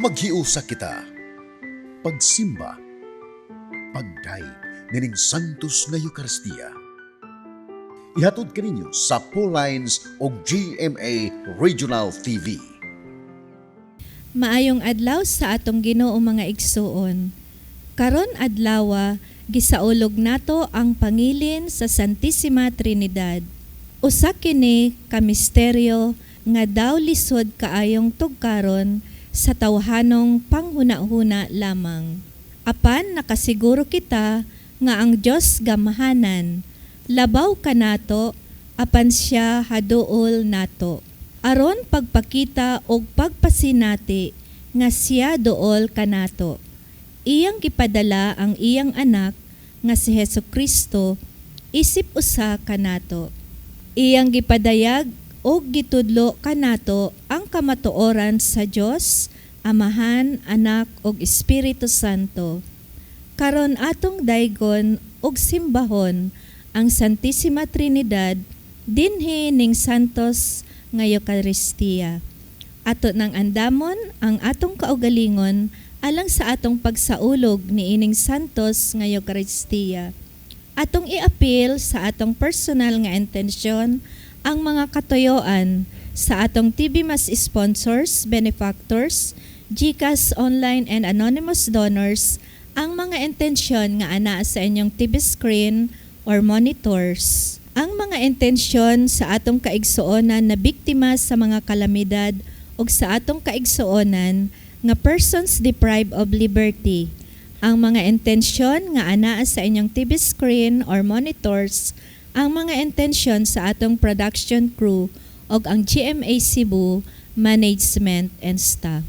Maghiusa kita. Pagsimba. Pagdayeg nining Santos nga Eukaristiya. Ihatod kaninyo sa Lines o GMA Regional TV. Maayong adlaw sa atong Ginoo, mga igsuon. Karon adlawa, gisaulog nato ang pangilin sa Santissima Trinidad. Usa kini ka misteryo nga daw lisod kaayong tugkaron sa tawhanong panghuna-huna lamang. Apan nakasiguro kita nga ang Dios gamhanan, labaw kanato, apan siya haduol nato. Aron pagpakita og pagpasinati nga siya duol kanato, iyang gipadala ang iyang anak nga si Hesus Kristo isip usa kanato. Iyang gipadayag og gitudlo kanato ang kamatuoran sa Dios, Amahan, Anak ug Espiritu Santo. Karon atong daygon ug simbahon ang Santissima Trinidad dinhi ning Santos nga Eukaristiya. Ato nang andamon ang atong kaugalingon alang sa atong pagsaulog niining Santos nga Eukaristiya. Atong iapil sa atong personal nga intensyon ang mga katuyoan sa atong TV Mass sponsors, benefactors, GCash online and anonymous donors, ang mga intensyon nga anaa sa inyong TV screen or monitors. Ang mga intensyon sa atong kaigsuonan na biktima sa mga kalamidad ug sa atong kaigsuonan nga persons deprived of liberty. Ang mga intensyon nga anaa sa inyong TV screen or monitors, ang mga intensyon sa atong production crew ug ang GMA Cebu management and staff.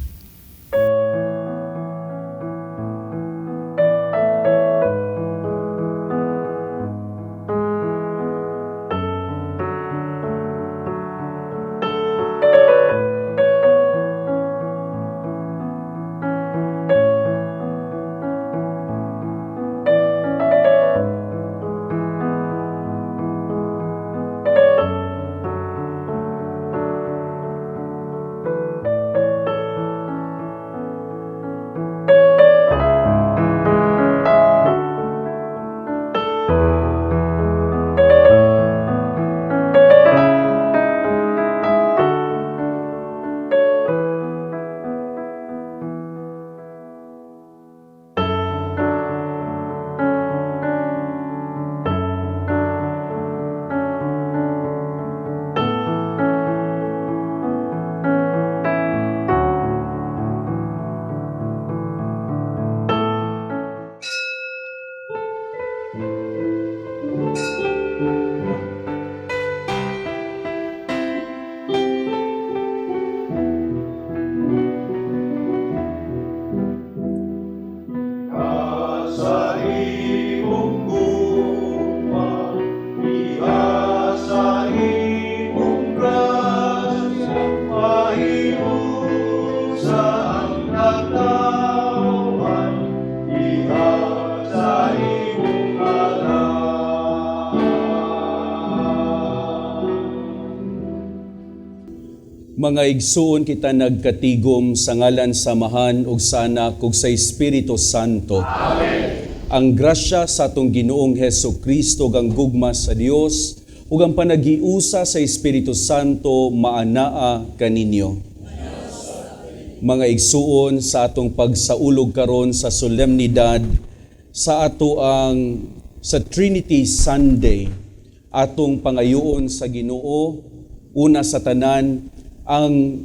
Sa imong gugma, iha sa imong grasya, pahiusa ang katawhan, iha sa imong ngalan. Mga igsuon, kita nagkatigom sa ngalan sa Amahan ug sa Anak ug sa Espiritu Santo. Amen. Ang grasya sa atong Ginoong Heso Kristo ug ang gugma sa Dios ug ang panaghiusa sa Espiritu Santo maanaa kaninyo. Mga igsuon, sa atong pagsaulog karon sa solemnidad sa ato ang sa Trinity Sunday, atong pangayoon sa Ginoo, una sa tanan, ang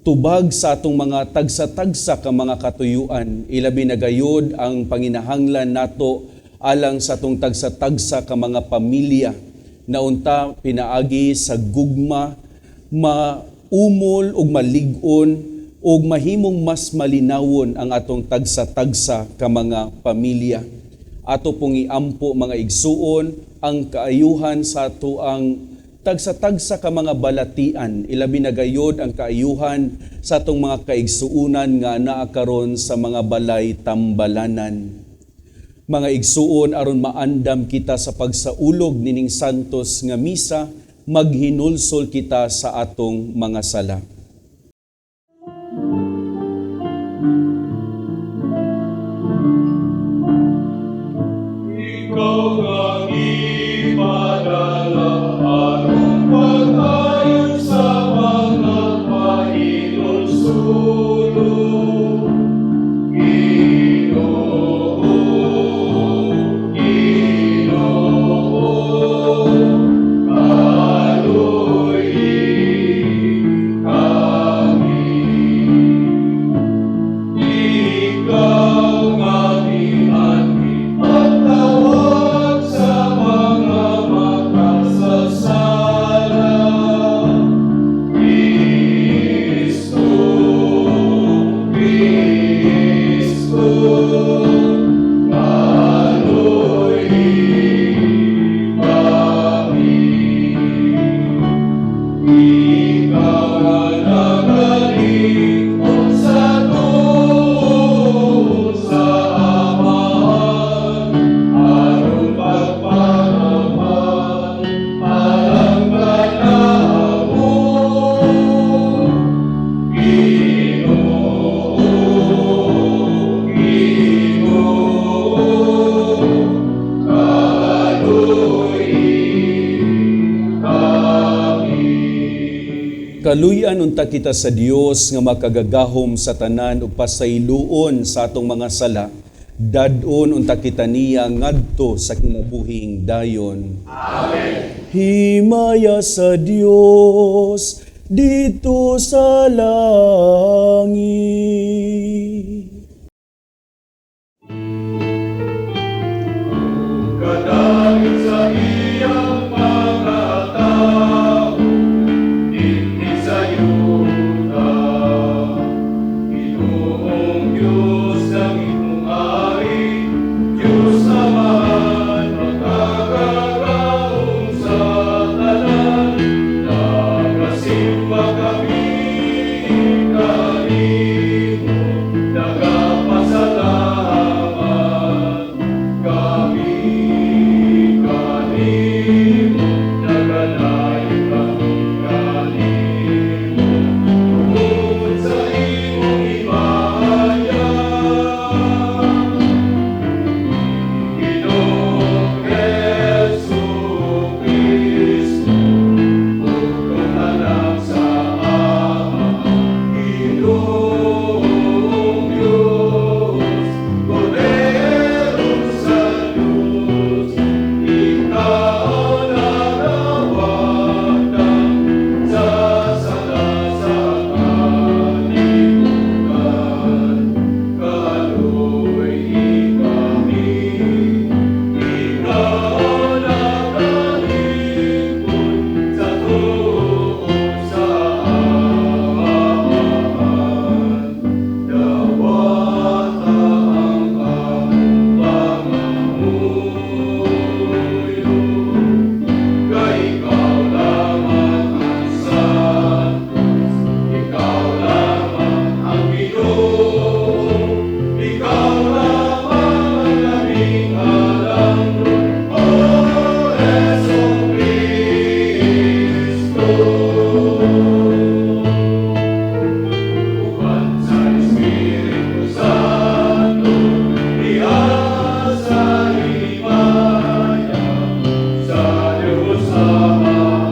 tubag sa atong mga tagsa-tagsa ka mga katuyuan, ilabi na gayod ang panginahanglan nato alang sa atong tagsa-tagsa ka mga pamilya na unta pinaagi sa gugma maumol ug malig-on ug mahimong mas malinawon ang atong tagsa-tagsa ka mga pamilya. Ato pong iampo, mga igsuon, ang kaayuhan sa ato ang tagsa-tagsa ka mga balatian, ilabi na gayod ang kaayuhan sa atong mga kaigsuunan nga naa karon sa mga balay tambalanan. Mga igsuon, aron maandam kita sa pagsaulog nining santos nga misa, maghinulsol kita sa atong mga sala. Ikaw nga gipadala aron pag-ayo sa mga mahinulsolo. Ginoo, Ginoo, kaluoyi kami. Ikaw nga mianhi pagtawag sa mga makasasala. Kristo, Kristo, kaluoyi kami. Ikaw nga nagalikod sa tuo sa Amahan, aron pagpanaman, alang kanamo. Ginoo, Ginoo, kaluoyi kami. Kaluyan unta kita sa Dios nga makagagahom sa tanan ug pasayloon sa atong mga sala. Dad-on unta kita niya ngadto sa kinabuhing dayon. Amen. Himaya sa Dios didto sa langit. Kadagit sa iyang mga tao, dinhi sa yuta. Ginoong Diyos ang imong ari, Diyos Amahan, makagagahom sa tanan. Nagasimba kami kanimo, nagapasalamat kami kanimo, nagadayo kami kanimo, tungod sa imong himaya. Ginoong Hesus Kristo, bugtong Anak sa Ama, Ginoong Diyos, Kordero sa Diyos, ikaw nagawata sa sala sa kalibutan. Kaluoyi kami, ikaw nagalingkod sa tuo sa Amahan. Dawata ang among pangamuyo, kay ikaw lamang ang santos, ikaw lamang ang Ginoo, ikaw lamang ang labing halangdon, O Hesu Kristo. Uban sa Espiritu Santo, diha sa himaya, sa Diyos Amahan.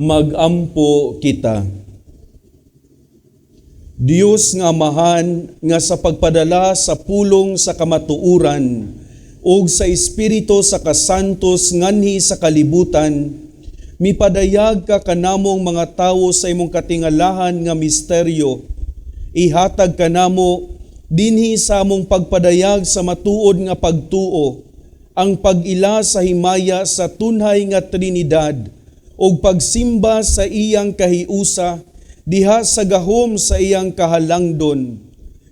Magampo kita. Dios nga Amahan nga sa pagpadala sa pulong sa kamatuoran ug sa espiritu sa kasantos nganhi sa kalibutan, mipadayag ka kanamong mga tawo sa imong katingalahan nga misteryo. Ihatag kanamo dinhi sa among pagpadayag sa matuod nga pagtuo ang pag-ila sa himaya sa tunhay nga Trinidad ug pagsimba sa iyang kahiusa diha sa gahom sa iyang kahalangdon.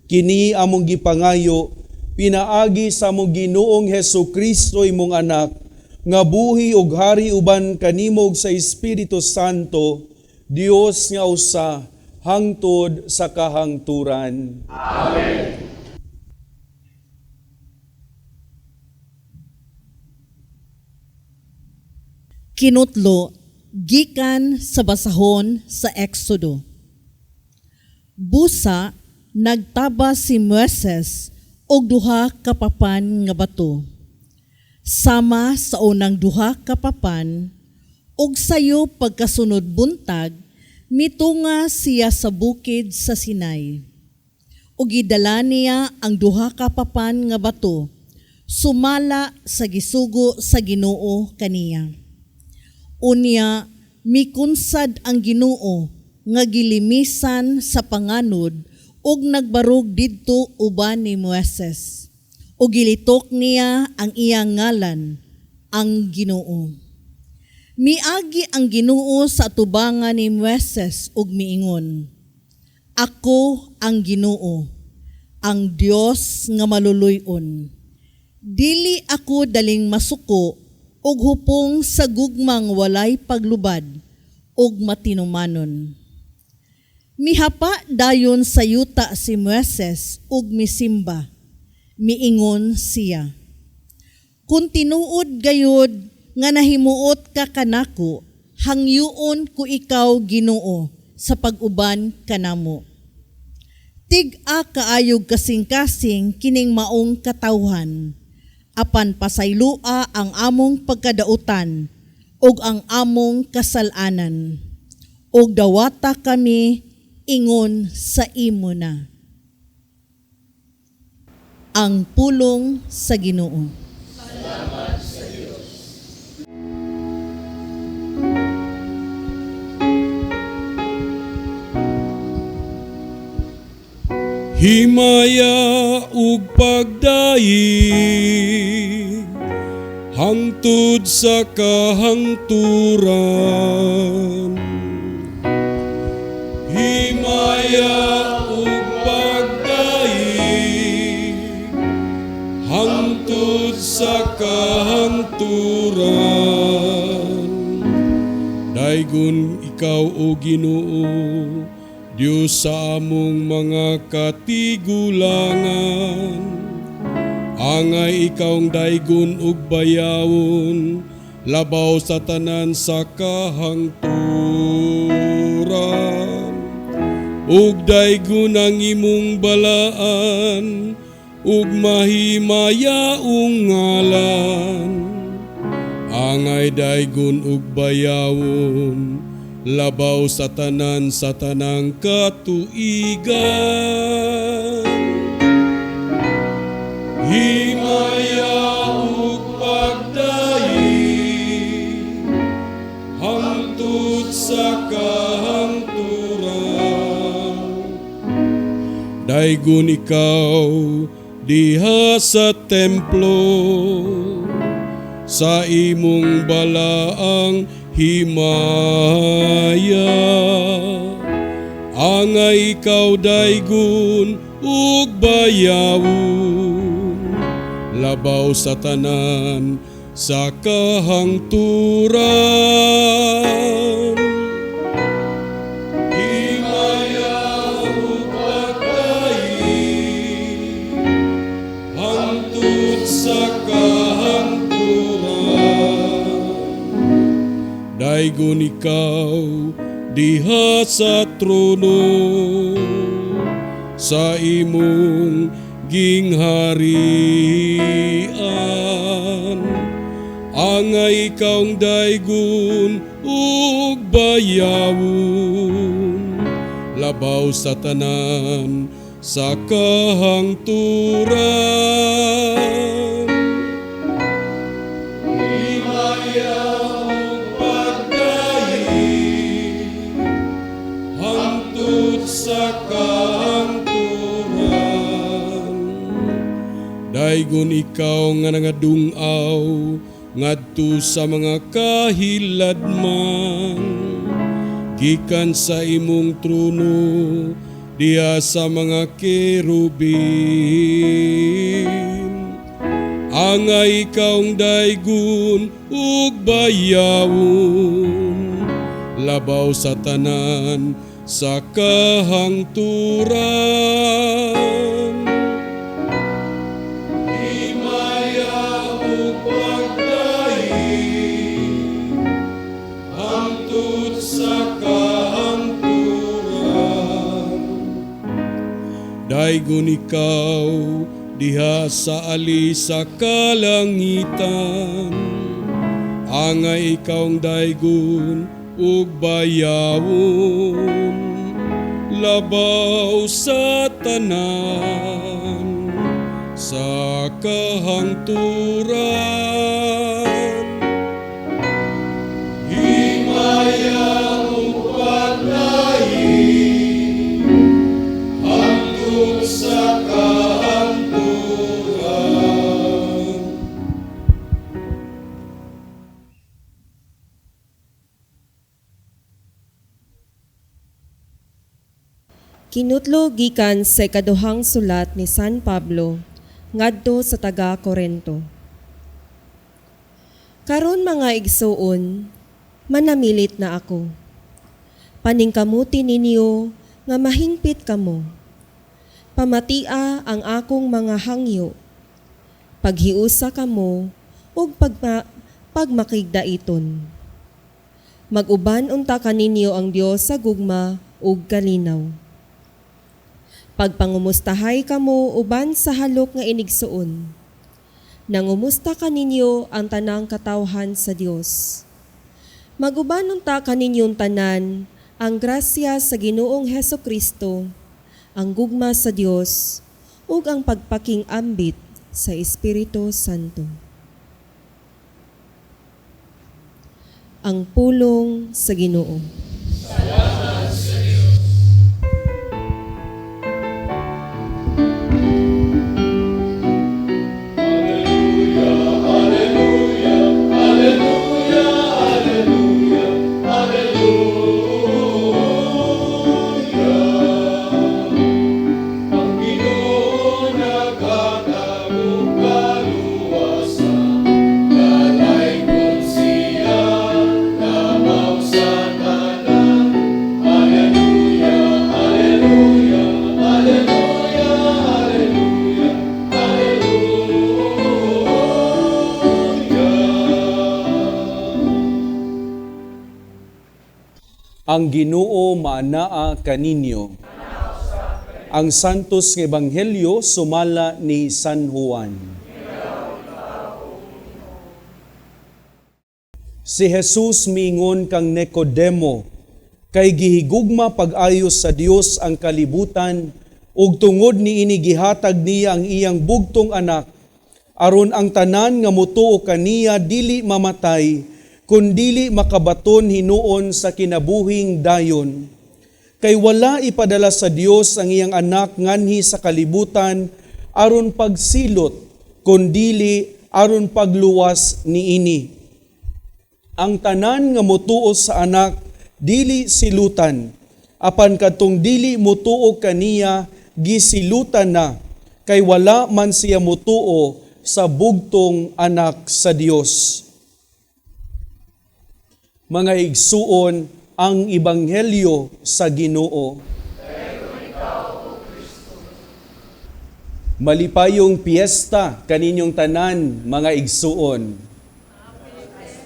Kini among gipangayo pinaagi sa among Ginoong Hesus Kristo, imong anak, nga buhi ug hari uban kanimo ug sa Espiritu Santo, Dios nga usa, hangtod sa kahangturan. Amen. Kinutlo gikan sa basahon sa Exodo. Busa nagtaba si Moises og duha ka papan nga bato. Sama sa unang duha ka papan, og sayo pagkasunod buntag, mitunga siya sa bukid sa Sinai. Ug gidala niya ang duha ka papan nga bato, sumala sa gisugo sa Ginoo kaniya. Unya mikunsad ang Ginoo nga gilimisan sa panganod ug nagbarog didto uban ni Moises. Ug gilitok niya ang iyang ngalan, ang Ginoo. Miagi ang Ginoo sa atubangan ni Moises ug miingon, "Ako ang Ginoo, ang Dios nga maluluy-on. Dili ako daling masuko ug hupong sa gugmang walay paglubad ug matinumanon." Mihapa dayon sa yuta si Moises ug misimba. Miingon siya, "Kung tinuod gayud nga nahimuot ka kanako, hangyoon ko ikaw, Ginoo, sa pag-uban kanamo. Tig-a kaayog kasing-kasing kining maong katawhan, apan pasaylua ang among pagkadautan ug ang among kasalanan, ug dawata kami ingon sa imo na." Ang pulong sa Ginoo. Salamat sa Dios. Himaya ug pagdaig hangtod sa kahangturan. Himaya ug pagdaig hangtod sa kahangturan. Daygon ikaw, o Ginoo, Dios sa among mga katigulangan. Angay ikaw ang daygon ug bayawon, labaw sa tanan sa kahangturan. Ug daygon ang imong balaan, ug mahimayaong ngalan. Angay daygon ug bayawon, labaw sa tanan sa tanang katuigan. Himaya ug pagdaig hangtod sa kahangturan. Daygon ikaw diha sa templo, sa imong balaang himaya. Angay ikaw daygon ug bayawon, labaw sa tanan sa kahangturan. Himaya ug pagdaig hangtod sa kahangturan. Daygon ikaw diha sa trono, sa imong gingharian. Angay ikaw ang daygon ug bayawon, labaw sa tanan sa kahangturan. Himaya ug pagdaig hangtod sa kahangturan. Daygon ikaw nga nangadungaw ngadto sa mga kahiladman, gikan sa imong trono diha sa mga kerubin. Angay ikaw ang daygon ug bayawon, labaw sa tanan sa kahangturan. Himaya ug pagdaig hangtod sa kahangturan. Daygon ikaw diha sa ali sa kalangitan, angay ikaw ang daygon ug bayawon labaw sa tanan sa kahangturan. Himaya ug pagdaig hangtod sa kahangturan. Kinutlo gikan sa ikaduhang sulat ni San Pablo ngadto sa taga Korento. Karon mga igsuon, manamilit na ako. Paningkamuti ninyo nga mahingpit kamo. Pamatia ang akong mga hangyo. Paghiusa kamo ug pagmakigdaiton. Mag-uban unta kaninyo ang Dios sa gugma ug kalinaw. Pagpangumustahay kamo uban sa halok nga inigsuon. Nangumusta kaninyo ang tanang katawhan sa Dios. Mag-uban unta kaninyong tanan ang grasya sa Ginoong Heso Kristo, ang gugma sa Dios, ug ang pagpaking ambit sa Espiritu Santo. Ang pulong sa Ginoo. Salamat sa Dios. Alleluia, alleluia, alleluia, alleluia, alleluia. Ang Ginoo naghatag og kaluwasan, dalaygon siya labaw sa tanan. Alleluia, alleluia, alleluia, alleluia, alleluia. Ang Ginoo maanaa kaninyo. Ang Santos nga Ebanghelyo sumala ni San Juan. Si Jesus miingon kang Nicodemo, kay gihigugma pag-ayo sa Dios ang kalibutan, ug tungod niini gihatag niya ang iyang bugtong anak, aron ang tanan nga motuo kaniya dili mamatay, kundili makabaton hinuon sa kinabuhing dayon. Kay wala ipadala sa Dios ang iyang anak nganhi sa kalibutan aron pagsilot, kundili aron pagluwas niini. Ang tanan nga motuo sa anak dili silutan, apan kadtong dili motuo kaniya gisilutan na, kay wala man siya motuo sa bugtong anak sa Dios. Mga igsuon, ang ebanghelyo sa Ginoo. Malipayong piyesta kaninyong tanan, mga igsuon.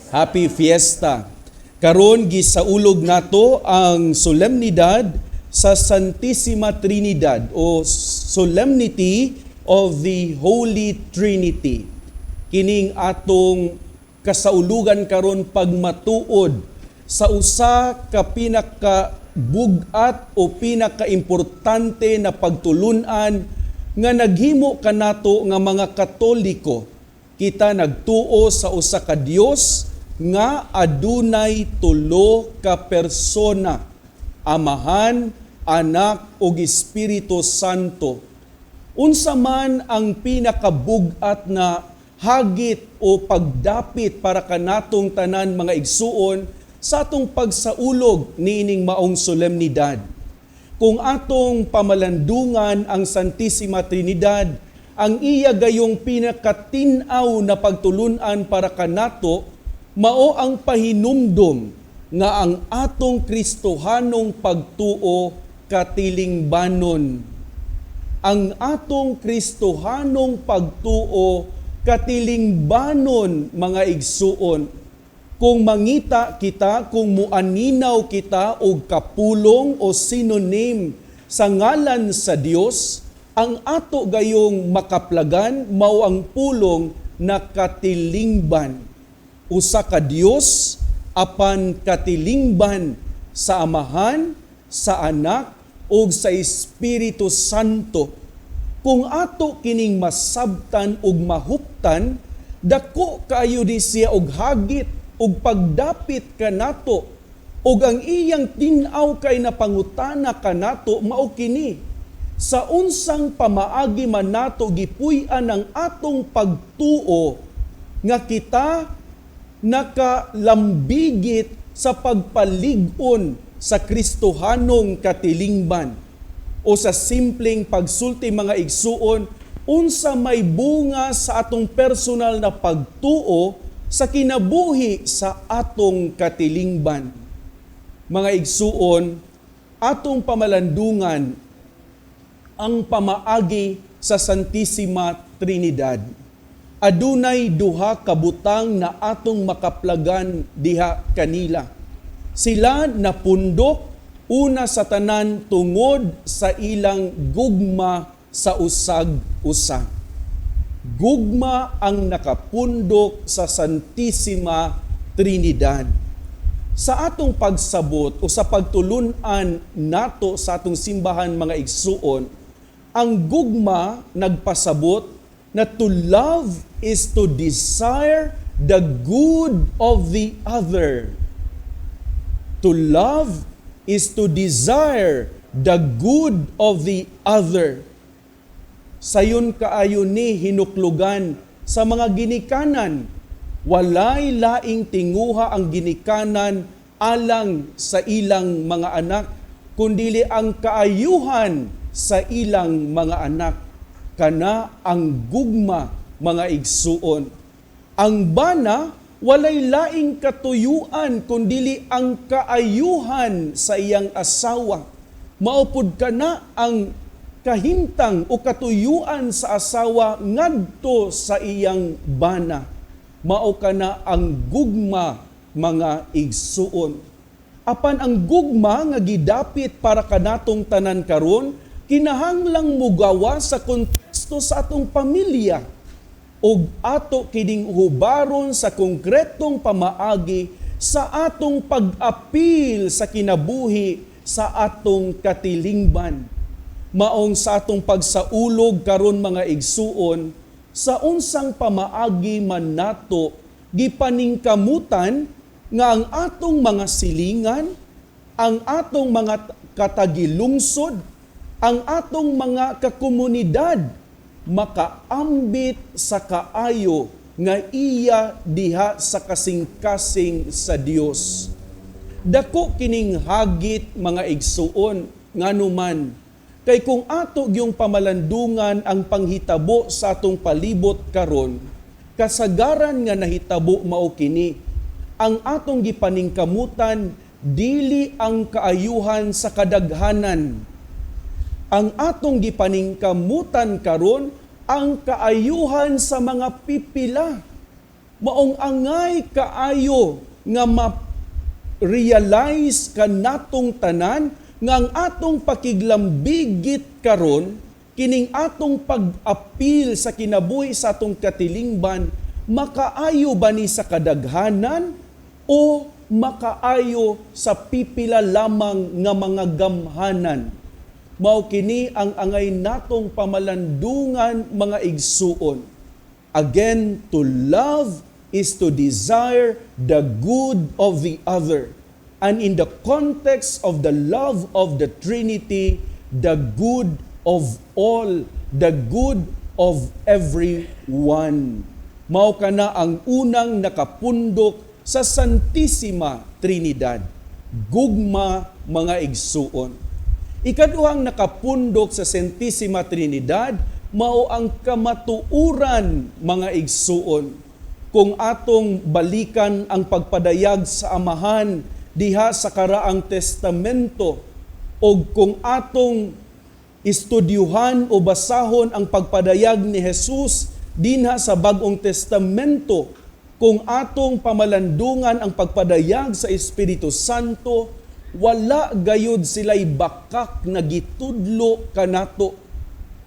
Happy Fiesta. Karon gisaulog nato ang solemnidad sa Santissima Trinidad o Solemnity of the Holy Trinity. Kining atong kasaulugan karon pagmatuod sa usa ka pinakabug-at o pinakaimportante na pagtulun-an nga naghimo kanato nga mga Katoliko. Kita nagtuo sa usa ka Dios nga adunay tulo ka persona, Amahan, Anak ug Espiritu Santo. Unsa man ang pinakabug-at na hagit o pagdapit para kanatong tanan mga igsuon sa atong pagsaulog niining maong solemnidad. Kung atong pamalandungan ang Santissima Trinidad, ang iya gayong pinakatin-aw na pagtulunan para kanato, mao ang pahinumdum nga ang atong Kristohanong pagtuo katilingbanon. Ang atong Kristohanong pagtuo katilingbanon, mga igsuon. Kung mangita kita, kung muaninaw kita og kapulong o synonym sa ngalan sa Dios, ang ato gayong makaplagan mao ang pulong na katilingban. Usa ka Dios apan katilingban sa Amahan, sa Anak ug sa Espiritu Santo. Kung ato kining masabtan ug mahuptan, dako kaayo di siya og hagit ug pagdapit kanato, ug ang iyang tin-aw kay napangutana kanato mao kini: sa unsang pamaagi man nato gipuy-an ang atong pagtuo nga kita nakalambigit sa pagpalig-on sa Kristohanong katilingban? O sa simpleng pagsulti, mga igsuon, unsa may bunga sa atong personal na pagtuo sa kinabuhi sa atong katilingban? Mga igsuon, atong pamalandungan ang pamaagi sa Santissima Trinidad. Adunay duha ka butang na atong makaplagan diha kanila. Sila napundok una sa tanan tungod sa ilang gugma sa usag-usa. Gugma ang nakapundok sa Santissima Trinidad. Sa atong pagsabot o sa pagtulunan nato sa atong simbahan, mga igsuon, ang gugma nagpasabot na to love is to desire the good of the other. To love is to desire the good of the other. Sayon kaayo ni hinuklugan sa mga ginikanan. Walay laing tinguha ang ginikanan alang sa ilang mga anak, kundili ang kaayuhan sa ilang mga anak. Kana ang gugma, mga igsuon. Ang bana, walay laing katuyuan kundili ang kaayuhan sa iyang asawa. Mao pud kana ang kahimtang o katuyuan sa asawa ngadto sa iyang bana. Mao kana ang gugma, mga igsuon. Apan ang gugma nga gidapit para kanatong tanan karon kinahanglang mugawa sa konteksto sa atong pamilya ug ato kining hubaron sa konkretong pamaagi sa atong pag-apil sa kinabuhi sa atong katilingban. Maong sa atong pagsaulog karon, mga igsuon, sa unsang pamaagi man nato gipaningkamutan nga ang atong mga silingan, ang atong mga katagilungsod, ang atong mga kakomunidad makaambit sa kaayo nga iya diha sa kasing-kasing sa Dios? Dako kining hagit, mga igsuon, nganuman kay kung ato gyung pamalandungan ang panghitabo sa atong palibot karon, kasagaran nga nahitabo mao kini: ang atong gipaningkamutan dili ang kaayuhan sa kadaghanan. Ang atong gipaningkamutan karon ang kaayuhan sa mga pipila. Maong angay kaayo nga ma-realize kanatong tanan nga ang atong pakiglambigit karon, kining atong pag-apil sa kinabuhi sa atong katilingban, makaayo ba ni sa kadaghanan o makaayo sa pipila lamang nga mga gamhanan? Mao kini ang angay natong pamalandungan, mga igsuon. Again, to love is to desire the good of the other. And in the context of the love of the Trinity, the good of all, the good of everyone. Mao kana ang unang nakapundok sa Santissima Trinidad. Gugma, mga igsuon. Ikaduhang nakapundok sa Santissima Trinidad mao ang kamatuuran, mga igsuon. Kung atong balikan ang pagpadayag sa Amahan diha sa Karaang Testamento, og kung atong estudyuhan o basahon ang pagpadayag ni Jesus dinha sa Bag-ong Testamento, kung atong pamalandungan ang pagpadayag sa Espiritu Santo, wala gayud sila'y bakak na gitudlo kanato.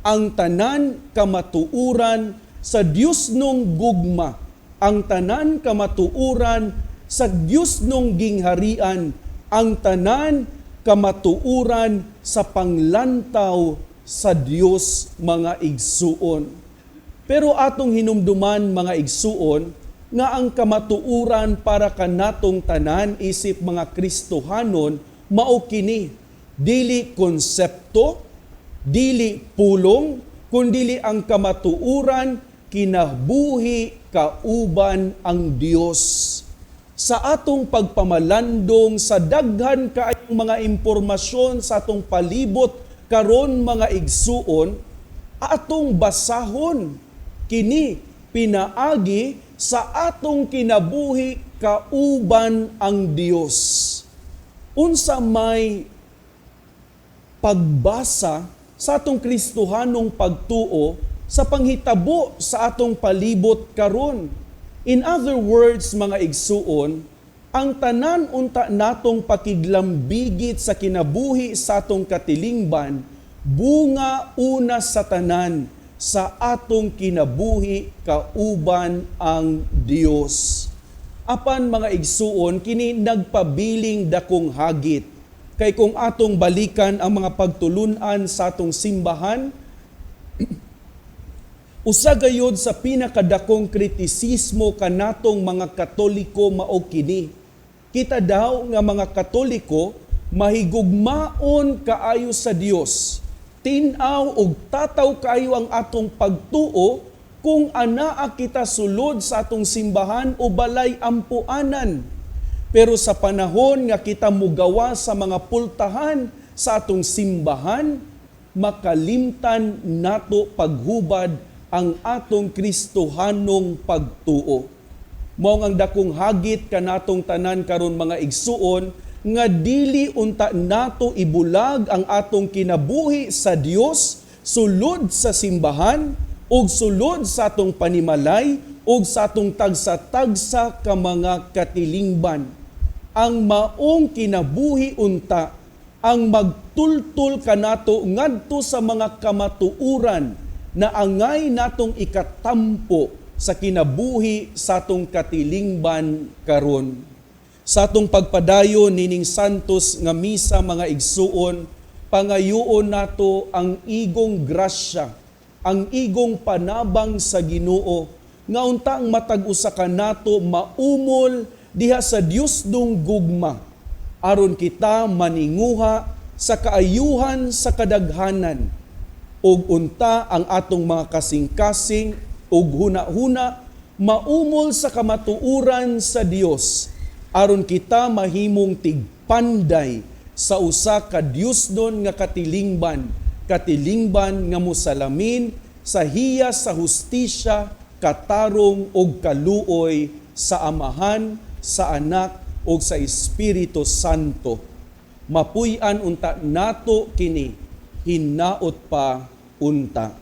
Ang tanan kamatuoran sa Dios nung gugma, ang tanan kamatuoran sa Dios nung gingharian, ang tanan kamatuoran sa panglantaw sa Dios, mga igsuon. Pero atong hinumduman, mga igsuon, nga ang kamatuoran para kanatong tanan isip mga Kristohanon mao kini, dili konsepto, dili pulong, kundili ang kamatuoran kinabuhi kauban ang Dios. Sa atong pagpamalandong sa daghan kaayong mga impormasyon sa atong palibot karon, mga igsuon, atong basahon kini pinaagi sa atong kinabuhi kauban ang Dios. Unsa may pagbasa sa atong Kristohanong pagtuo sa panghitabo sa atong palibot karon? In other words, mga igsuon, ang tanan unta natong pakiglambigit sa kinabuhi sa atong katilingban, bunga una sa tanan sa atong kinabuhi kauban ang Dios. Apan mga igsuon, kini nagpabiling dakong hagit. Kay kung atong balikan ang mga pagtulunan sa atong simbahan, usa gayod sa pinakadakong kritisismo kanatong mga Katoliko mao kini. Kita daw nga mga Katoliko mahigugmaon kaayo sa Dios. Tin-aw og tataw kaayo ang atong pagtuo kung anaa kita sulod sa atong simbahan o balay ampuanan. Pero sa panahon nga kita mugawa sa mga pultahan sa atong simbahan, makalimtan nato paghubad ang atong Kristohanong pagtuo. Mao ang dakong hagit kanatong tanan karon, mga igsuon, nga dili unta nato ibulag ang atong kinabuhi sa Dios sulod sa simbahan ug sulod sa atong panimalay ug sa atong tagsa-tagsa ka mga katilingban. Ang maong kinabuhi unta ang magtultul kanato ngadto sa mga kamatuoran na angay natong ikatampo sa kinabuhi sa atong katilingban karon. Sa atong pagpadayon nining Santos nga misa, mga igsuon, pangayuon nato ang igong grasya, ang igong panabang sa Ginoo, nga unta ang matag usa kanato maumol diha sa Dios dung gugma, aron kita maninguha sa kaayuhan sa kadaghanan, ug unta ang atong mga kasing-kasing ug huna-huna maumol sa kamatuoran sa Dios, aron kita mahimong tigpanday sa usa ka Diosnon nga katilingban, katilingban nga mosalamin sa hiya sa hustisya, katarong ug kaluoy sa Amahan, sa Anak ug sa Espiritu Santo. Mapuy-an unta nato kini, hinaot pa unta.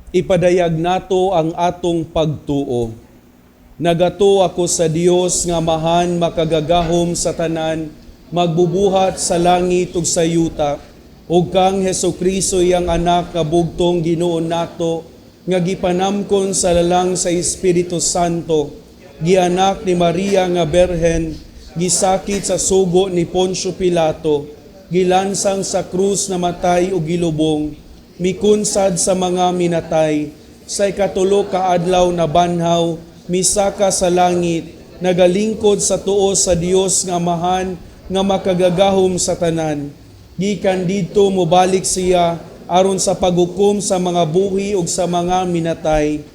Ipadayag nato ang atong pagtuo. Nagatuo ako sa Dios nga Amahan makagagahom sa tanan, magbubuhat sa langit ug sa yuta, ug kang Hesukristo iyang anak nga bugtong Ginoo nato, nga gipanamkon sa lalang sa Espiritu Santo, gianak ni Maria nga Berhen, gisakit sa sugo ni Poncio Pilato, gilansang sa krus, namatay ug gilubong, mikunsad sa mga minatay, sa ikatulo ka adlaw nabanhaw, misaka sa langit, nagalingkod sa tuo sa Dios nga Amahan nga makagagahom sa tanan. Gikan didto mobalik siya aron sa paghukom sa mga buhi ug sa mga minatay.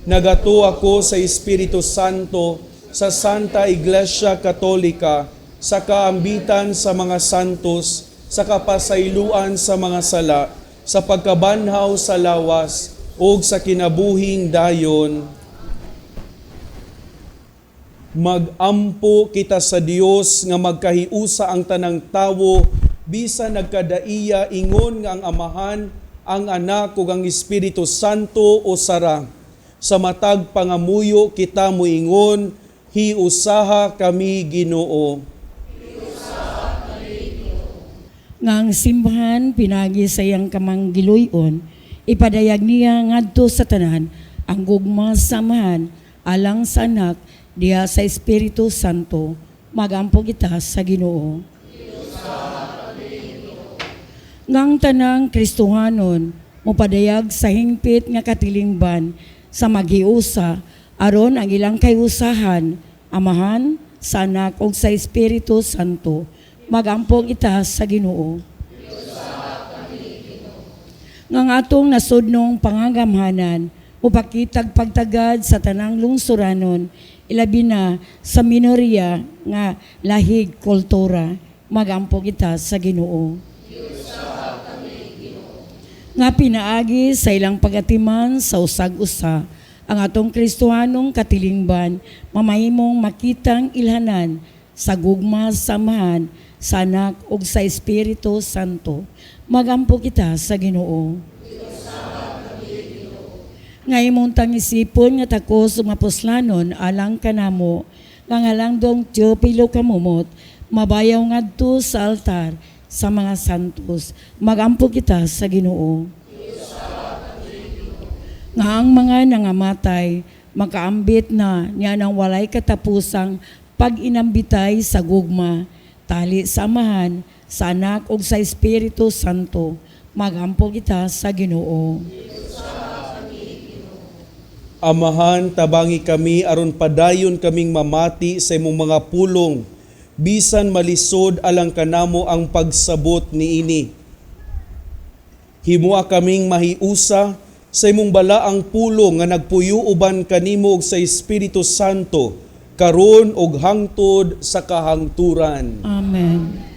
Nagatuo ako sa Espiritu Santo, sa Santa Iglesia Katolika, sa kaambitan sa mga santos, sa kapasayloan sa mga sala, sa pagkabanhaw sa lawas, ug sa kinabuhing dayon. Magampo kita sa Dios nga magkahiusa ang tanang tawo bisan nagkadaiya ingon nga ang Amahan, ang Anak ug ang Espiritu Santo o sara. Sa matag pangamuyo kita moingon, hiusaha kami, Ginoo. Nga ang simbahan pinagi sa iyang kamanggiluyon, ipadayag niya ngadto sa tanan ang gugma sa Amahan alang sa Anak diha sa Espiritu Santo. Magampo kita sa Ginoo. Nga ang tanang Kristohanon mopadayag sa hingpit nga katilingban sa maghiusa aron ang ilang kayusahan, Amahan, sa Anak ug sa Espiritu Santo. Magampo kita sa Ginoo. Nga ang atong nasudnong pangagamhanan mupakitag pagtagad sa tanang lungsuranon, ilabi na sa minorya nga lahig kultura. Magampo kita sa Ginoo. Nga pinaagi sa ilang pagatiman sa usag-usa, ang atong Kristohanong katilingban mamahimong makitang ilhanan sa gugma sa Amahan, sa Anak ug sa Espiritu Santo. Magampo kita sa Ginoo. Nga imong tangisipon nga takos ug mapuslanon alang kanamo nga ngalandong Teopilo Camomot mabayaw ngadto sa altar sa mga santos. Magampo kita sa Ginoo. Nga ang mga nangamatay makaambit na niya ng walay katapusang pag-inambitay sa gugma, tali sa Amahan, sa Anak ug sa Espiritu Santo. Magampo kita sa Ginoo. Amahan, tabangi kami aron padayon kaming mamati sa imong mga pulong, bisan malisod alang kanamo ang pagsabot niini. Himua kaming mahiusa sa imong balaang pulong nga nagpuyo uban kanimo ug sa Espiritu Santo karon ug hangtod sa kahangturan. Amen. Thank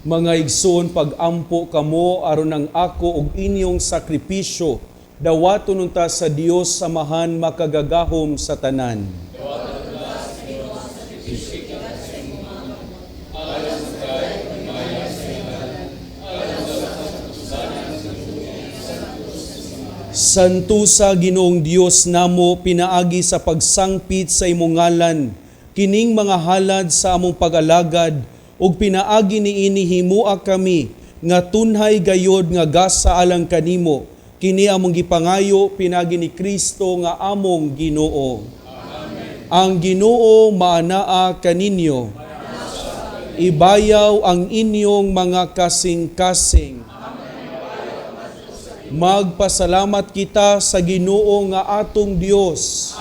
Mga igsoon, pag-ampo kamo aron ang ako ug inyong sakripisyo dawaton unta sa Dios Amahan makagagahom sa tanan. Santusa Ginoong Dios namo pinaagi sa pagsangpit sa imong ngalan kining mga halad sa among pag-alagad ug pinaagi niini himua kami nga tunhay gayod nga gasa alang kanimo kini among gipangayo pinaagi ni Kristo nga among Ginoo. Amen. Ang Ginoo maanaa kaninyo. Ibayaw ang inyong mga kasing-kasing. Magpasalamat kita sa Ginoo nga atong Dios.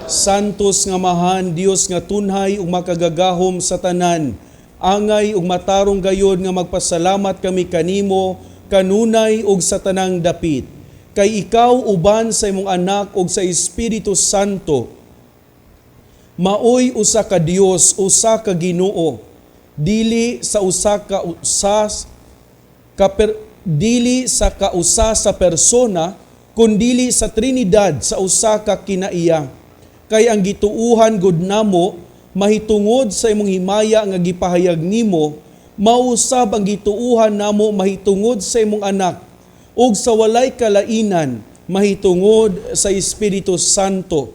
Santos nga Amahan, Dios nga tunhay ug makagagahom sa tanan. Angay ug matarong gayod nga magpasalamat kami kanimo kanunay ug sa tanang dapit. Kay ikaw uban sa imong anak ug sa Espiritu Santo, maoy usa ka Dios, usa ka Ginoo, dili sa usa ka usas ka per, dili sa kausa sa persona, kundili sa Trinidad sa usa ka kinaiya. Kay ang gituuhan gud namo mahitungod sa imong himaya nga gipahayag nimo, mausab ang gituuhan namo mahitungod sa imong anak, ug sa walay kalainan mahitungod sa Espiritu Santo,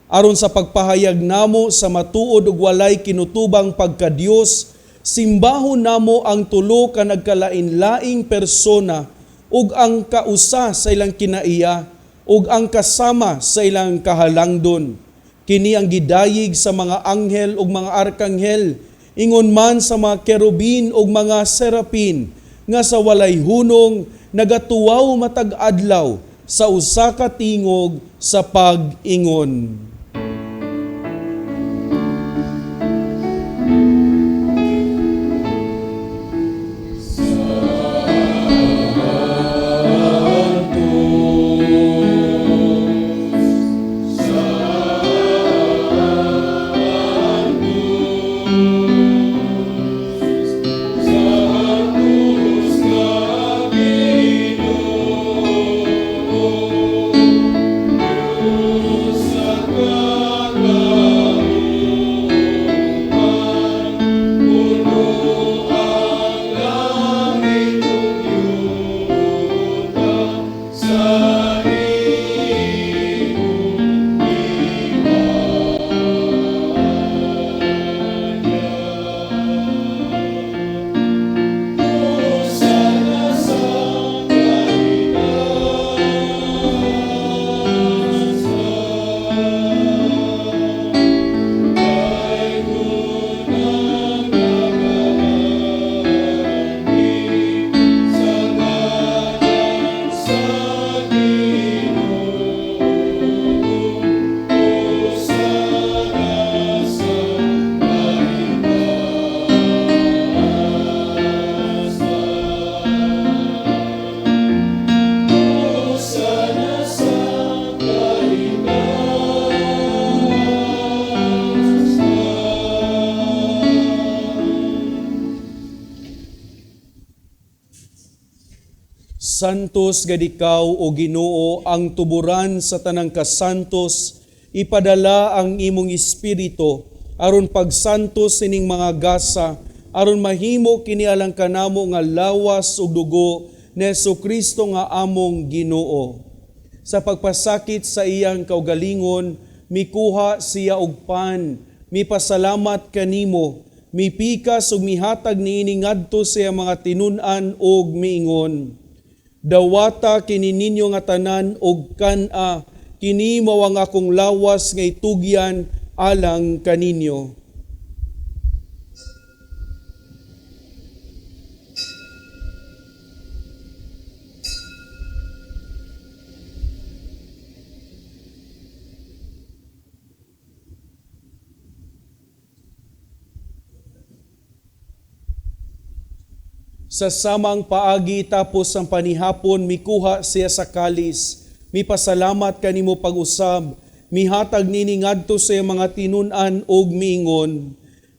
aron sa pagpahayag namo sa matuod ug walay kinutubang pagkadiyos, simbahon namo ang tulo ka nagkalain-laing persona ug ang kausa sa ilang kinaiya ug ang kasama sa ilang kahalangdon. Kini ang gidayig sa mga anghel ug mga arkanghel, ingon man sa mga kerubin ug mga serapin, nga sa walay hunong nagatuwaw matag adlaw sa usa ka tingog sa pag-ingon. Santos gad ikaw, o Ginoo, ang tuburan sa tanang kasantos, ipadala ang imong espiritu aron pagsantos sining mga gasa, aron mahimo kini alang kanamo nga lawas ug dugo ni Hesukristo nga among Ginoo. Sa pagpasakit sa iyang kaugalingon, mikuha siya og pan, mipasalamat kanimo, mipikas ug mihatag niini ngadto sa iyang mga tinun-an ug miingon, dawata kini ninyo nga tanan og kan-a, kini mao ang akong lawas nga itugyan alang kaninyo. Sa samang paagi tapos ang panihapon, mikuha siya sa kalis, mipasalamat kanimo pag-usab, mihatag nini ngadto sa iyang mga tinun-an og miingon,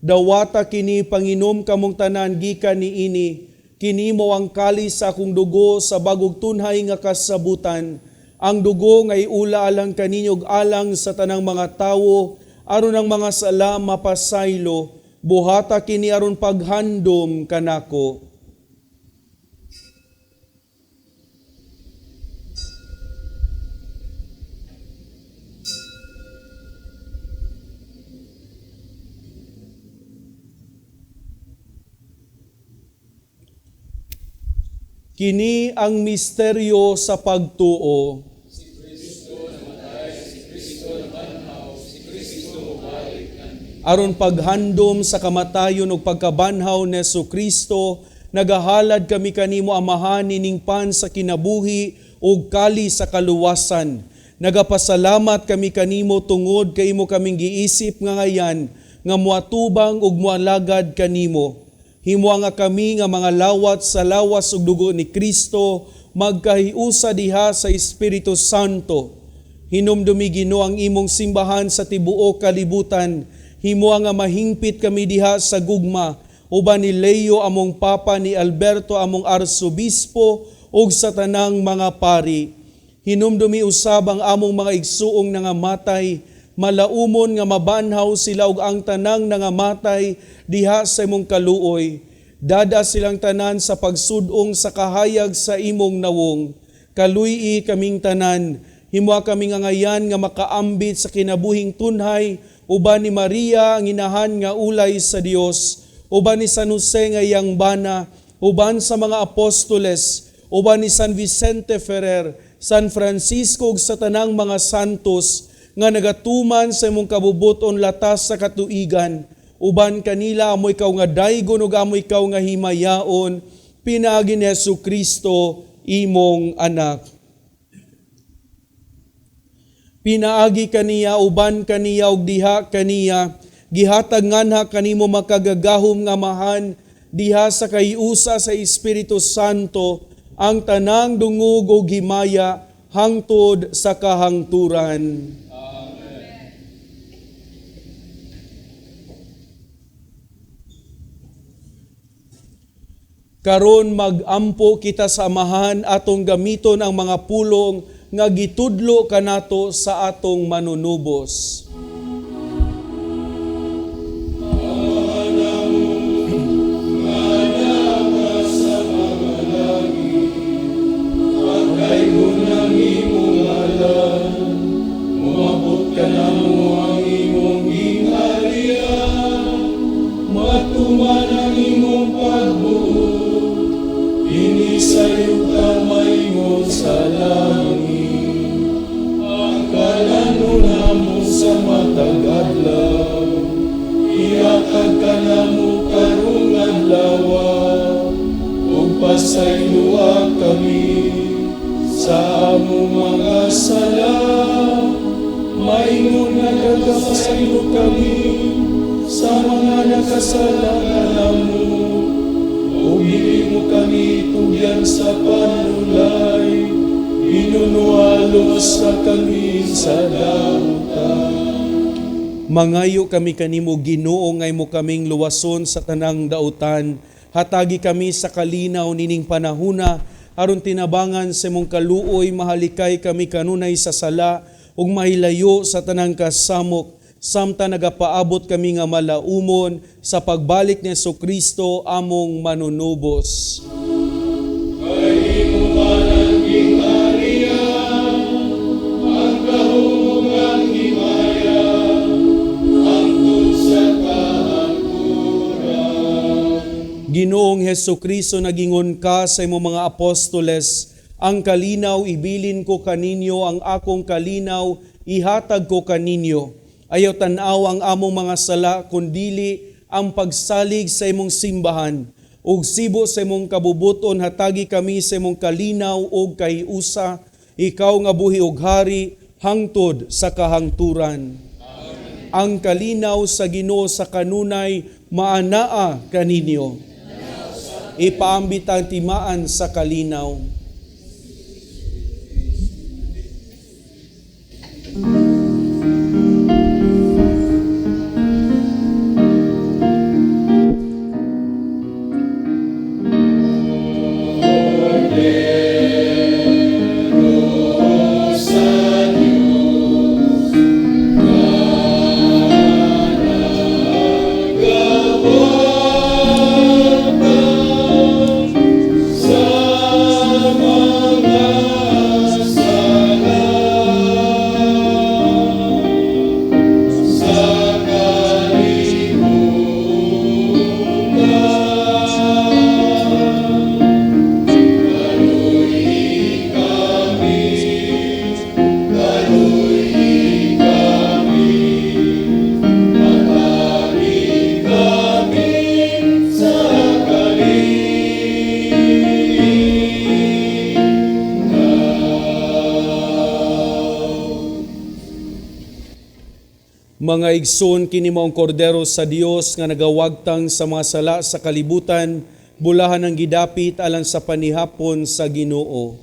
Dawata kini panginom kamong tanan gikan niini, kini mao ang kalis sa akong dugo sa bagong tunhay nga kasabutan. Ang dugo nga iula alang kaninyo ug alang sa tanang mga tawo aron ang mga sala mapasaylo. Buhata kini aron paghandom kanako. Kini ang misteryo sa pagtuo. Si Kristo namatay, si Kristo nabanhaw, si Kristo mobalik kanhi. Aron paghandom sa kamatayon ug pagkabanhaw ni Hesukristo, nagahalad kami kanimo Amahan nining pan sa kinabuhi ug kali sa kaluwasan. Nagapasalamat kami kanimo tungod kay imo kaming giisip nga ngayan nga moatubang ug moalagad kanimo. Himua nga kami nga mga lawat sa lawas ug dugo ni Kristo magkahiusa diha sa Espiritu Santo. Hinumdumi Ginoo ang imong simbahan sa tibuok kalibutan. Himua nga mahingpit kami diha sa gugma uban ni Leo among Papa, ni Alberto among Arsobispo ug sa tanang mga pari. Hinumdumi usab ang among mga igsuong nangamatay, malaumon nga mabanhaw sila ug ang tanang nangamatay diha sa imong kaluoy. Dada silang tanan sa pagsudong sa kahayag sa imong nawong. Kaluy-i kaming tanan, himua kami nga ngayan nga makaambit sa kinabuhing tunhay, uban ni Maria ang inahan nga ulay sa Dios, uban ni San Jose nga iyang bana, uban sa mga apostoles, uban ni San Vicente Ferrer, San Francisco ug sa tanang mga santos nga nagatuman sa imong kabubuton latas sa katuigan. Uban kanila amoy ikaw nga daygon ug amoy ikaw nga himayaon, pinaagi ni Hesukristo imong anak. Pinaagi kaniya, uban kaniya ug diha kaniya, gihatag nganha kanimo makagagahom nga Amahan diha sa kahiusa sa Espiritu Santo ang tanang dungog ug himaya hangtod sa kahangturan. Amen. Karon magampo kita sa Amahan atong gamiton ang mga pulong nga gitudlo kanato sa atong manunubos. Pasayloa kami sa among mga sala, maingon nga nagapasaylo kami sa mga nakasala kanamo. Ug dili mo kami tugyan sa panulay, inunualo sa kami sa dautan. Mangayo kami kanimo Ginoo nga imo kaming luwason sa tanang dautan. Hatagi kami sa kalinaw nining panahuna aron tinabangan sa imong kaluoy mahalikay kami kanunay sa sala ug mahilayo sa tanang kasamok samtang nagapaabot kami nga malaumon sa pagbalik ni Hesukristo among manunubos. Kay imo man ang gingharian, ang gahom ang himaya, hangtod sa kahangturan. Ginoong Hesukristo, nagingon ka sa imong mga apostoles, ang kalinaw ibilin ko kaninyo, ang akong kalinaw ihatag ko kaninyo. Ayaw tan-aw ang among mga sala, kundili ang pagsalig sa imong simbahan. Ug sibo sa imong kabubuton, hatagi kami sa imong kalinaw ug kahiusa, ikaw nga buhi ug hari, hangtod sa kahangturan. Amen. Ang kalinaw sa Ginoo sa kanunay maanaa kaninyo. Ipaambit ang timaan sa kalinaw. Mga igsoon, kini maong kordero sa Dios nga nagawagtang sa mga sala sa kalibutan, bulahan ang gidapit alang sa panihapon sa Ginoo.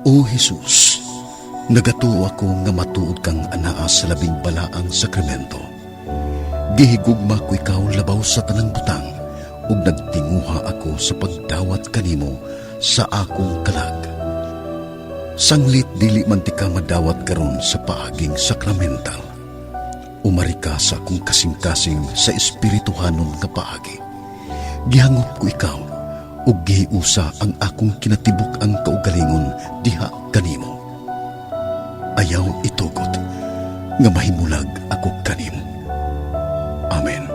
O Jesus, nagatuo ako nga matuod kang anaa sa labing balaang sakramento. Gihigugma ko ikaw labaw sa tanang butang ug nagtinguha ako sa pagdawat kanimo sa akong kalag. Sanglit dili man tika madawat karon sa paaging sakramental. Umari ka sa akong kasing-kasing sa espirituhanon nga paagi. Gihangop ko ikaw ug gihiusa ang akong kinatibuk-ang kaugalingon diha kanimo. Ayaw itugot nga mahimulag ako kanimo. Amen.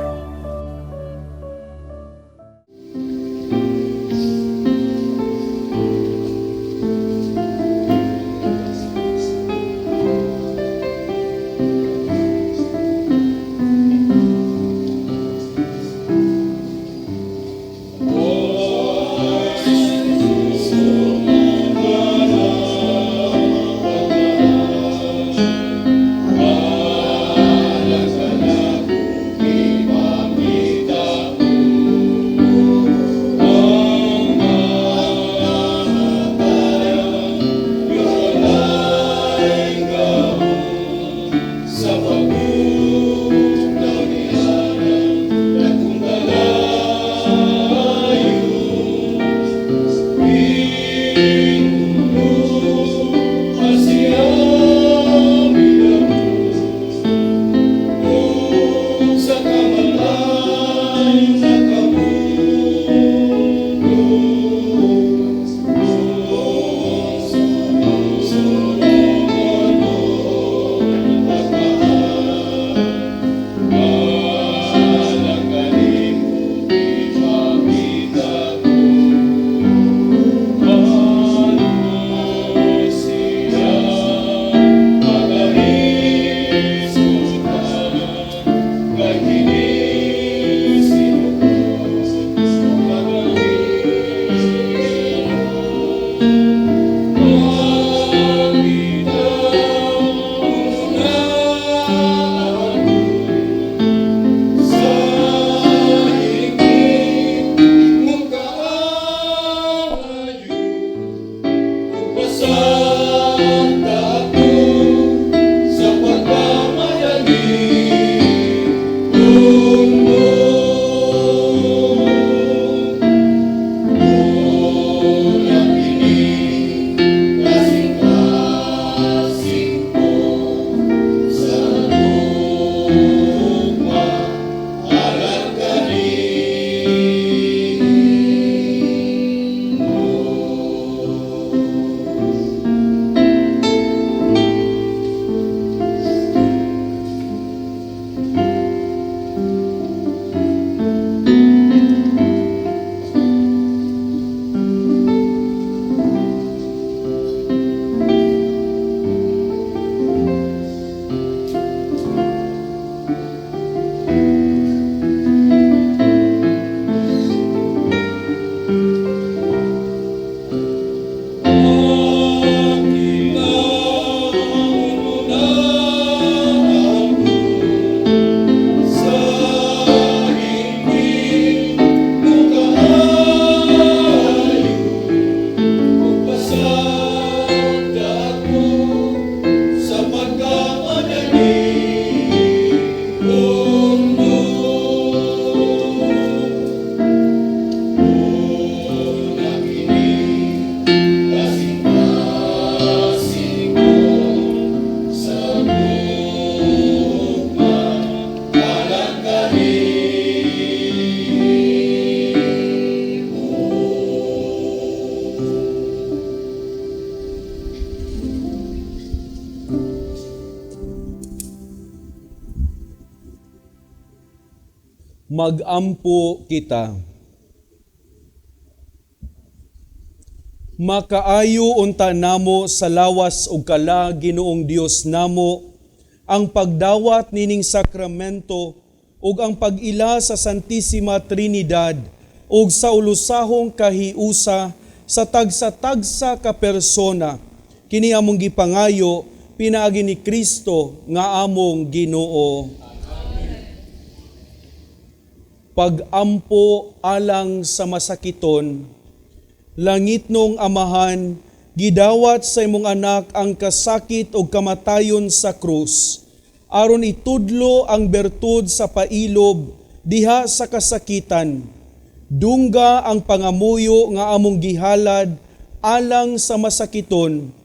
Magampo kita. Makaayo unta namo sa lawas ug kalag, Ginoong Dios namo, ang pagdawat nining sakramento ug ang pag-ila sa Santissima Trinidad ug sa ulusahong kahiusa sa tagsa-tagsa ka persona. Kini among gipangayo pinaagi ni Kristo nga among Ginoo. Pag-ampo alang sa masakiton. Langitnong Amahan, gidawat sa imong Anak ang kasakit ug kamatayon sa krus, aron itudlo ang bertud sa pailob diha sa kasakitan. Dungga ang pangamuyo nga among gihalad alang sa masakiton.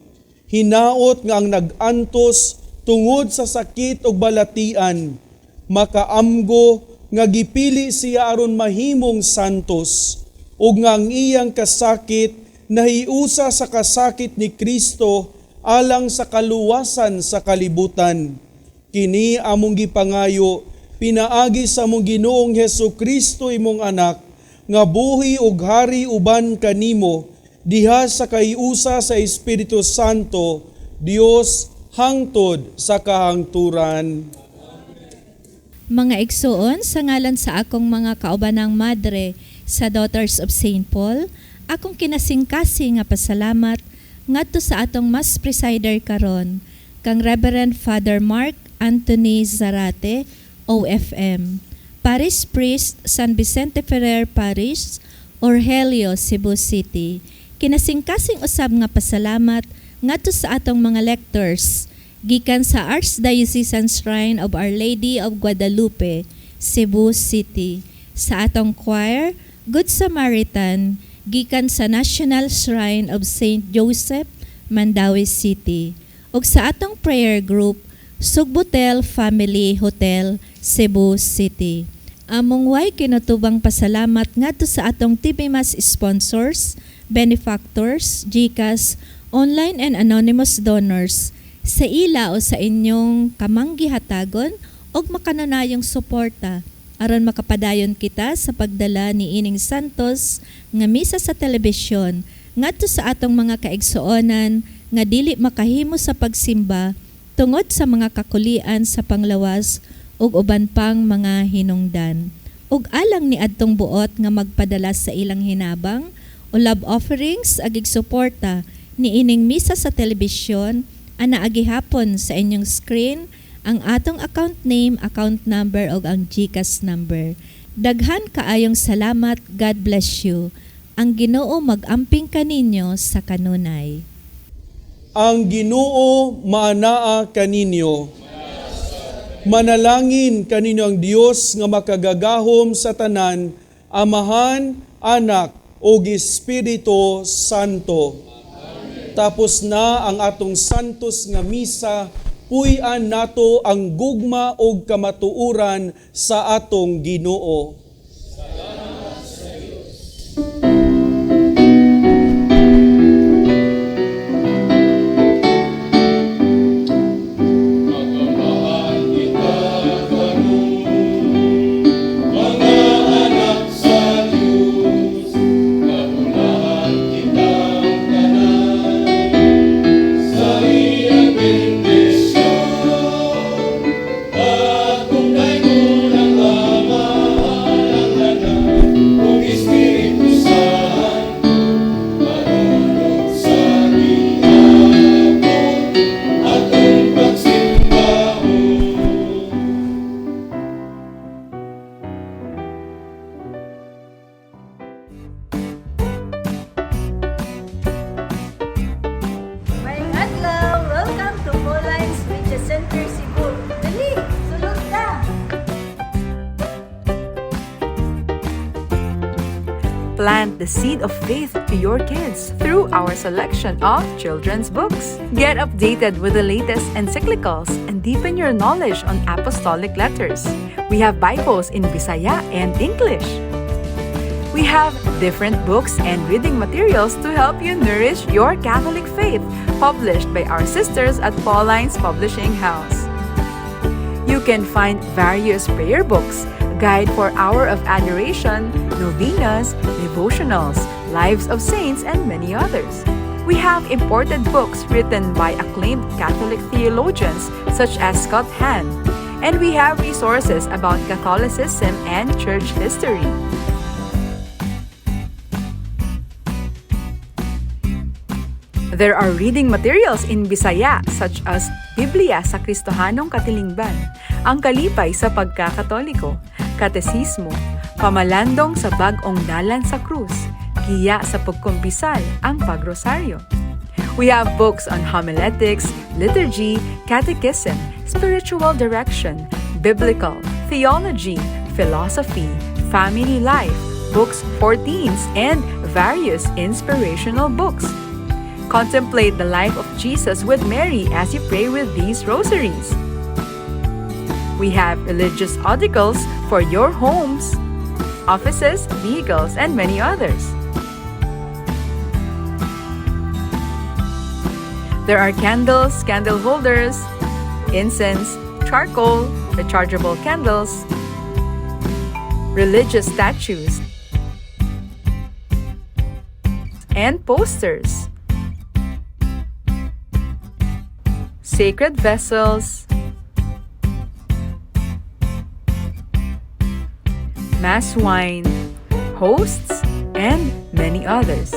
Hinaot nga ang nag-antos tungod sa sakit ug balatian, makaamgo nga gipili siya aron mahimong santos, ug nga ang iyang kasakit nahiusa sa kasakit ni Kristo alang sa kaluwasan sa kalibutan. Kini among gipangayo pinaagi sa among Ginoong Hesus Kristo, imong Anak, nga buhi ug hari uban kanimo diha sa kahiusa sa Espiritu Santo, Dios hangtod sa kahangturan. Mga igsuon, sa ngalan sa akong mga kaubanang madre sa Daughters of St. Paul, akong kinasingkasing nga pasalamat ngadto sa atong Mass presider karon, kang Reverend Father Mark Anthony Zarate, OFM, Parish Priest, San Vicente Ferrer Parish, Orgelio, Cebu City. Kinasingkasing usab nga pasalamat ngadto sa atong mga lectors gikan sa Archdiocesan Shrine of Our Lady of Guadalupe, Cebu City, sa atong choir, Good Samaritan, gikan sa National Shrine of St. Joseph, Mandaue City, ug sa atong prayer group, Sugbutel Family Hotel, Cebu City. Among way kinatubang pasalamat ngadto sa atong TV Mass sponsors, benefactors, GCash, online and anonymous donors sa ila o sa inyong kamanggihatagon og makanunayong suporta aron makapadayon kita sa pagdala ni ining Santos nga misa sa telebisyon ngadto sa atong mga kaigsuonan nga dili makahimo sa pagsimba tungod sa mga kakulian sa panglawas ug uban pang mga hinungdan. Ug alang ni adtong buot nga magpadala sa ilang hinabang o love offerings agig suporta ni ining misa sa telebisyon, ana gihapon sa inyong screen ang atong account name, account number ug ang GCash number. Daghan kaayong salamat. God bless you. Ang Ginoo mag-amping kaninyo sa kanunay. Ang Ginoo maanaa kaninyo. Manalangin kaninyo ang Dios nga makagagahom sa tanan, Amahan, Anak ug Espiritu Santo. Tapos na ang atong santos nga misa, puy-an nato ang gugma ug kamatuoran sa atong Ginoo. Salamat sa Dios. Mag-amahan kita karon, mga anak sa Dios, kaulahan kitang tanan sa iyang bendisyon. Atong daygon ang Ama, ang Anak, ug Espiritu Santo, karon ug sa gihapon, atong pagsimbahon. Maayong adlaw! Welcome to Paulines Media Center Cebu. Dali, sulod ka! Plant the seed of faith to your kids through our selection of children's books. Get updated with the latest encyclicals and deepen your knowledge on apostolic letters. We have Bibles in Bisaya and English. We have different books and reading materials to help you nourish your Catholic faith, published by our sisters at Paulines Publishing House. You can find various prayer books, guide for Hour of Adoration, novenas, devotionals, Lives of Saints, and many others. We have imported books written by acclaimed Catholic theologians such as Scott Hahn, and we have resources about Catholicism and church history. There are reading materials in Bisaya such as Biblia sa Kristohanong Katilingban, Ang Kalipay sa Pagkakatoliko, Katesismo, Pamalandong sa Bag-ong Dalan sa Krus, Giya sa Pagkumpisal, ang Pagrosaryo. We have books on homiletics, liturgy, catechism, spiritual direction, biblical, theology, philosophy, family life, books for teens, and various inspirational books. Contemplate the life of Jesus with Mary as you pray with these rosaries. We have religious articles for your homes, offices, vehicles, and many others. There are candles, candle holders, incense, charcoal, rechargeable candles, religious statues, and posters. Sacred vessels, mass wine, hosts, and many others.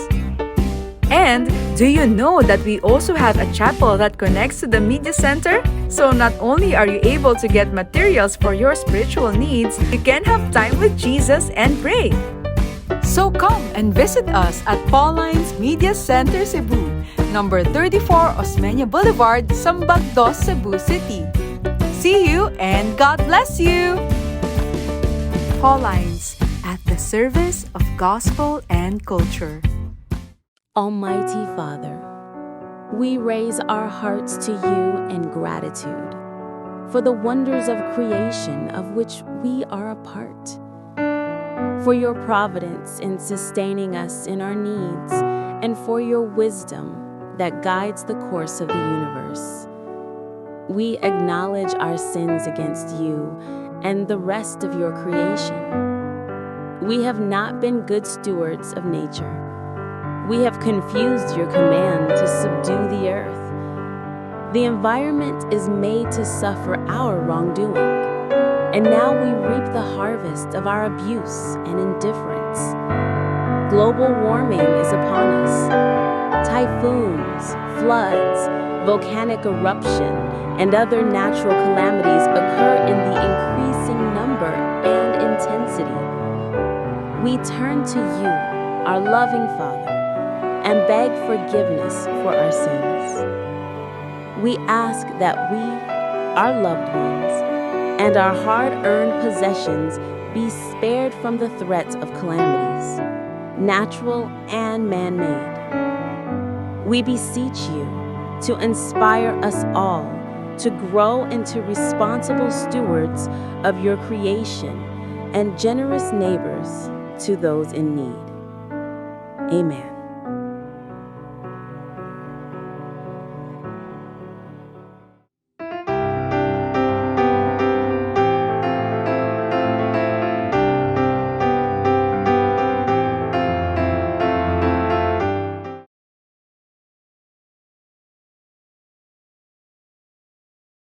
And do you know that we also have a chapel that connects to the media center? So not only are you able to get materials for your spiritual needs, you can have time with Jesus and pray. So come and visit us at Pauline's Media Center Cebu, number 34 Osmeña Boulevard, Sambag Dos, Cebu City. See you and God bless you! Paulines, at the service of gospel and culture. Almighty Father, we raise our hearts to you in gratitude for the wonders of creation of which we are a part, for your providence in sustaining us in our needs, and for your wisdom that guides the course of the universe. We acknowledge our sins against you and the rest of your creation. We have not been good stewards of nature. We have confused your command to subdue the earth. The environment is made to suffer our wrongdoing, and now we reap the harvest of our abuse and indifference. Global warming is upon us. Typhoons, floods, volcanic eruption, and other natural calamities occur in the increasing number and intensity. We turn to you, our loving Father, and beg forgiveness for our sins. We ask that we, our loved ones, and our hard-earned possessions be spared from the threats of calamities, natural and man-made. We beseech you to inspire us all to grow into responsible stewards of your creation and generous neighbors to those in need. Amen.